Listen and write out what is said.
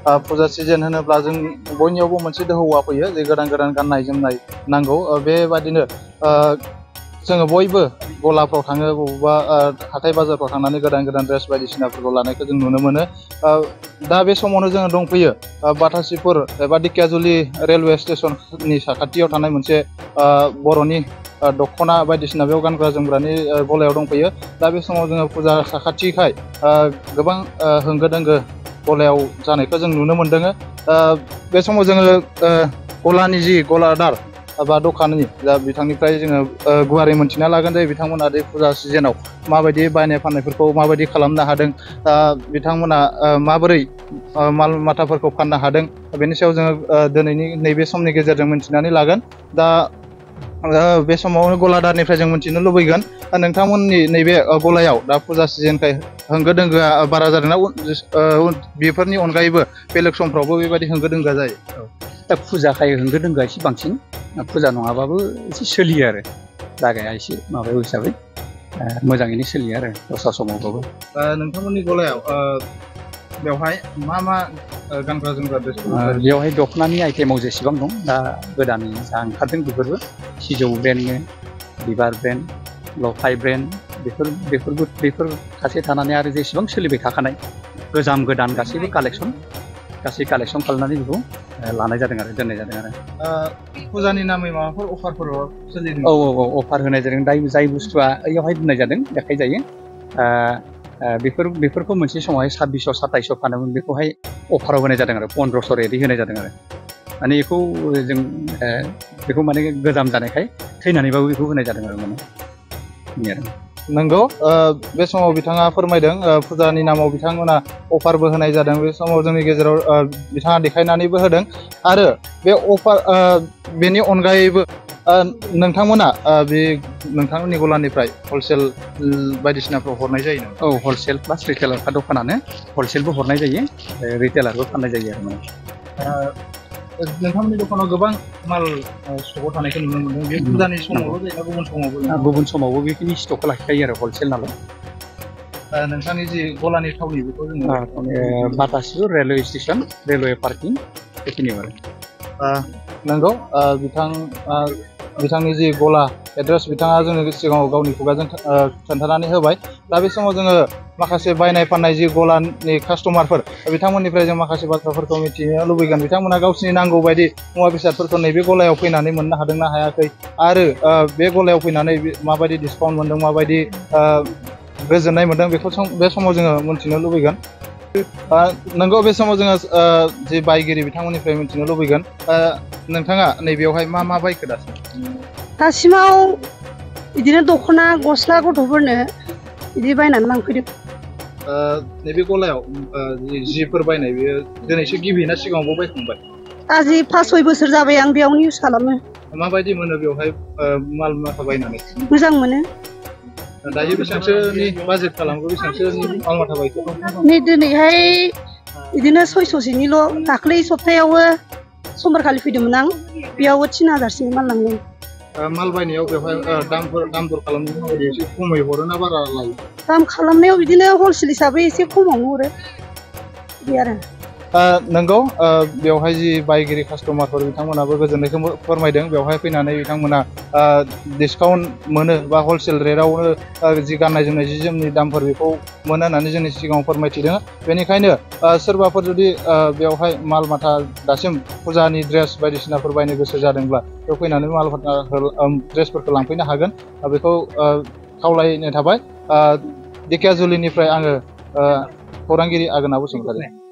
फुजा सिजन होनोब्ला जों बयनियावबो मोनसे दोहौआ फैयो जे गोदान गोदान गाननाय जोमनाय नांगौ बेबादिनो जोङो बयबो गलाफ्राव थाङो बबेबा हाथाय बाजारफ्राव थांनानै गोदान गोदान ड्रेस बायदिसिनाफोरखौ लानायखौ जों नुनो मोनो दा बे समावनो जोङो दंफैयो बाथासिपुर एबा दिकियाजुलि रेलवे स्टेशननि साखाथियाव थानाय मोनसे बर'नि दख'ना बायदिसिना बेयाव गानग्रा जोमग्रानि गलायाव दंफैयो दा बे समाव जोङो फुजा साखाथिखाय गोबां होंगो दोंगो गलायाव जानायखौ जों नुनो मोन्दों बे समाव जोङो गलानि जि गलादार बा दखाननि दा बिथांनिफ्राय जोङो गुवारै मोनथिना लागोन जे बिथांमोना बे फुजा सिजोनाव माबायदि बायनाय फाननायफोरखौ माबायदि खालामनो हादों बिथांमोना माबोरै माल माथाफोरखौ फाननो हादों बेनि सायाव जोङो दिनैनि नैबे समनि गेजेरजों मोनथिनानै लागोन दा बे समावनो गलादारनिफ्राय जों मोनथिनो लुबैगोन नोंथांमोननि नैबे गलायाव दा फुजा सिजोनखाय होंगो दोंगोआ बारा जादोंना बेफोरनि अनगायैबो बेलेग समफ्रावबो बेबायदि होंगो दोंगोआ जायो दा फुजाखाय होंगो दोंगोआ एसे बांसिन फुजा नङाबाबो एसे सोलियो आरो जागाया एसे माबायाव हिसाबै मोजाङैनो सोलियो आरो दस्रा समावबाबो नोंथांमोननि गलायाव बेवहाय मा मा गानग्रा जोमग्रा ड्रेस बेवहाय दख'नानि आइटेमाव जेसेबां दं दा गोदान जा ओंखारदों बेफोरबो सिजौ ब्रेन्डनो बिबार ब्रेन्ड लफाय ब्रेन्ड बेफोर खासे थानानै आरो जेसेबां सोलिबाय थाखानाय गोजाम गोदान गासैबो कालेक्सन खालामनानै बेखौ लानाय जादों आरो दोननाय जादों आरो फुजानि नामै माबाफोर अफारफोर सोलिदों औ अफार होनाय जादों जाय बुस्थुआ ओइयावहाय दोननाय जादों देखाय जायो बेफोरखौ मोनसे समावहाय 2600 2700 फानोमोन बेखौहाय अफाराव होनाय जादों आरो 1500 रेटै होनाय जादों आरो माने बेखौ जों बेखौ माने गोजाम जानायखाय थैनानैबाबो बेखौ होनाय जादों आरो माने नंगौ बे समाव बिथाङा फोरमायदों फुजानि नामाव बिथांमोना अफारबो होनाय जादों बे समाव जोंनि गेजेराव बिथाङा देखायनानैबो होदों आरो बे अफार बेनि अनगायैबो नोंथांमोना बे नोंथांमोननि गलानिफ्राय हलसेल बायदिसिनाफ्राव हरनाय जायो नामा? औ हलसेल प्लास रिटेलारखा दखानानो हलसेलबो हरनाय जायो रिटेलारबो फाननाय जायो आरो माने नोंथांमोननि दखानाव गोबां माल स्टकआव थानायखौ नुनो मोनदों बे फुजानि समावबो जायोना गुबुन समावबो बेखिनि स्टकखौ लाखिखायो आरो हलसेल नालाय नोंथांनि जि गलानि थावनि बेखौ जोङो बाथासिपुर रेलवे स्टेसन रेलवे पार्किं बेखिनि आरो नंगौ बिथांनि जि गला एड्रेस बिथाङा जोंनो सिगाङाव गावनि खुगाजों खोन्थानानै होबाय दा बे समाव जोङो माखासे बायनाय फाननाय जि गलानि कास्टमारफोर बिथांमोननिफ्राय जों माखासे बाथ्राफोरखौ मिथिनो लुबैगोन बिथांमोना गावसिनि नांगौ बायदि मुवा बेसादफोरखौ नैबे गलायाव फैनानै मोननो हादोंना हायाखै आरो बे गलायाव फैनानै माबायदि डिसकाउन्ट मोनदों माबायदि गोजोननाय मोनदों बेखौ बे समाव जोङो मिथिनो लुबैगोन नंगौ बे समाव जोङो जि बायगिरि बिथांमोननिफ्राय मिथिनो लुबैगोन नोंथाङा नैबेयावहाय मा बायखो दासिमाव बिदिनो दख'ना गस्ला गथ'फोरनो बिदि बायनानै लांफैदों नैबे गलायाव जिफोर बायनाय बेयो दिनैसो गिबि ना सिगाङावबो बायखांबाय गाज्रि 5-6 बोसोर जाबाय आं बेयावनो इउज खालामो माबायदि मोनो बेवहाय माल माथा बायनानै मोजां मोनो दायो बेसेबांसोनि बाजेट खालामो बेसेबांसोनि माल माथा बायखो नै दिनैहाय बिदिनो 600सोनिल' दाख्लै सप्तायावबो समबारखालि फैदोंमोन आं बेयावबो 3000सोनि माल लांदों माल बायनायाव बेवहाय दाम दर खालामनायाव एसे खमै हरो ना बारा लायो दाम खालामनायाव बिदिनो हलसेल हिसाबै एसे खमावनो हरो बिदि आरो नंगौ बेवहाय जि बायगिरि कास्टमारफोर बिथांमोनाबो गोजोननायखौ फोरमायदों बेवहाय फैनानै बिथांमोना डिसकाउन्ट मोनो बा हलसेल रेटआवनो जि गाननाय जोमनाय जि जोमनि दामफोर बेखौ मोनो होननानै जोंनि सिगाङाव फोरमायथिदों बेनिखायनो सोरबाफोर जुदि बेवहाय माल माथा दासिम फुजानि ड्रेस बायदिसिनाफोर बायनो गोसो जादोंब्ला बेयाव फैनानै माल माथा ड्रेसफोरखौ लांफैनो हागोन बेखौ खावलायनाय थाबाय दिकियाजुलिनिफ्राय आङो खौरांगिरि आगोना बसुमतारी